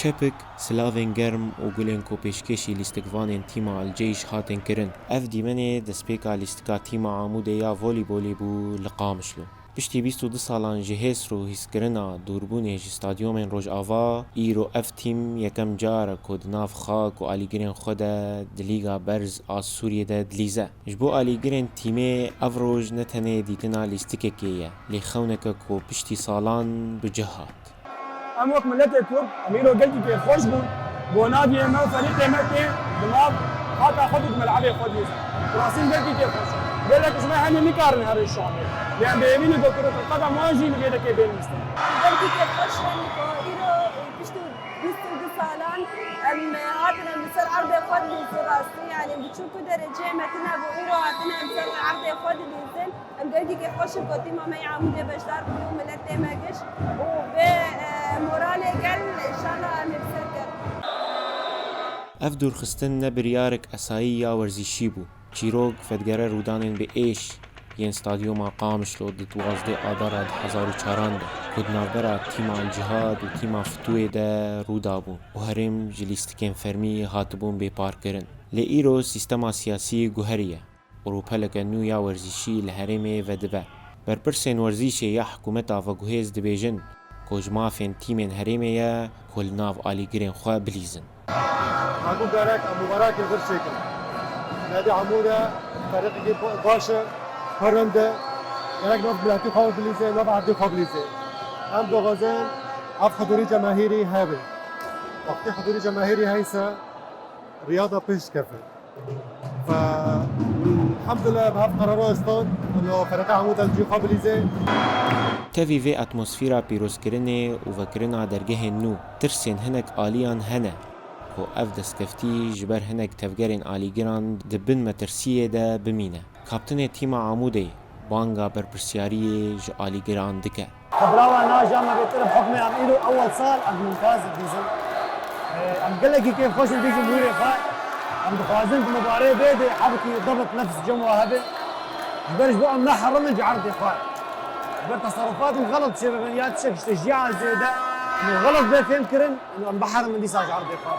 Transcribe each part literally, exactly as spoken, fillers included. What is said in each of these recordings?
Kepik, silavên germ û gulên ku pêşkêşî lîstikvanên tîma El Ceyş hatin kirin. Ev dîmenê destpêka lîstika tîma Amûdê ya volîbolê bû li Qamişlo. Piştî bîst û du salan ji hêsr û hîskirina dûrbûnê ji stadyomên Rojava, îro ev tîm yekem car e ku di nav xak û alîgirên xwe de di Lîga Berz a Sûriyê de dilîze. Ji bo alîgirên tîmê ev roj ne tenê dîtina lîstikekê ye, lê xewneke ku piştî salan bi cih hat. Em wek miletê Kurd, em îro gelkî kêfxweş bûn, ku naviyê me û ferîqê me tê di nav xaka xwe de di melebê xwe dilîzin. Bi rastî em gelkî kêfxweş in. Gelek ji me hene nikarin herin Şamê. Lê em bi hêvî ne ku kurokên qedem wan jî li vê dekê bên lîstin. Em gelkî kêfxweş in ku îro piştî bîst û du salan em hatin em li ser erdê xwe dilîzin rastî. Yanî em diçûn ku dereceyê me tune bû, îro hatine em ser erdê xwe dilîzin. Em gelkî kêfxweş in ku tîma me yê Amûdê beşdar bûye û miletê me giş û vê, e, moralê gel înşallah em ê bi ser ket. Ev dûrxistin ne biryarek esayî ya werzîşî bû. Çîrok vedgere rûdanên bi êş yên stadyoma Qamişlo di duwazdeh Adara du hezar û çaran de ku di navbera tîma El Cihad û tîma Fitûyê de rû dabûn û herêm ji lîstikên fermî hatibûn bêparkirin. Lê îro sîstema siyasî guheriye. Rûpeleke nû ya werzîşî li herêmê vedibe. Berpirsên werzîşê ya hikûmeta veguhêz dibêjin ku ji mafên tîmên herêmê ye ku li nav alîgirên xwe bilîzin. Hemû gerek em mubarekê vir çêkin. Nedî hemû de ferîqekî baş e, pir rind e. Gerek nav miletî xwe bilîze, nav erdê xwe bilîze. Em dixwazin ev hudûrî cemahîrî hebe. Wextê hudûrî cemahîrî heyse, riyada pêş dikeve. Ve elhamdülillah bi hev qerara stan, û ferîqê hemû de cî xwe bilîze. Tevî vê atmosfera pîrozkirinê û vekirina dergehên nû, tirsên hinek aliyan hene ku ev destkeftî ji ber hinek tevgerên alîgiran di bin metirsiyê de bimîne. Kaptinê tîma Amûdê banga berpirsyariyê ji alîgiran dike. Xebrawa naja me bêtir bi hukmê em îro ewel sal em mumtaz dibîzin. Em gelekî kêfxweş in bêjin hûrê xwe. Em dixwazin ku mibarê bê dê hebkî debit nefs cem wa hebe. Ji ber ji bo em neherimin ji erdê xwe. Ji ber teserrufatên xelet çêbibin ya tiştek ji te jiya zêde. Em xelet bê fêm kirin, em biherimin dîsa ji erdê xwe.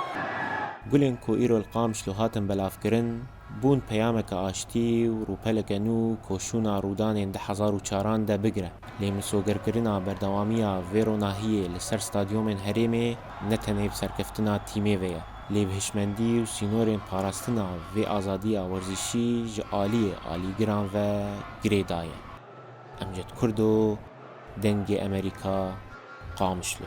Gulên ku îro li Qamişlo hatin belavkirin, bûn peyameke aştî û rûpeleke nû ku şûna rûdanên du hezar û çaran de bigire. Lê misogerkirina berdewamiya vê ronahiyê li ser stadyomên herêmê ne tenê bi serkeftina tîmê ve ye, lê bi hişmendî û sînorên parastina vê azadiya werzîşî ji aliyê alîgiran ve girê daye. Emcet Kurdo, Dengê Emerîka, Qamişlo.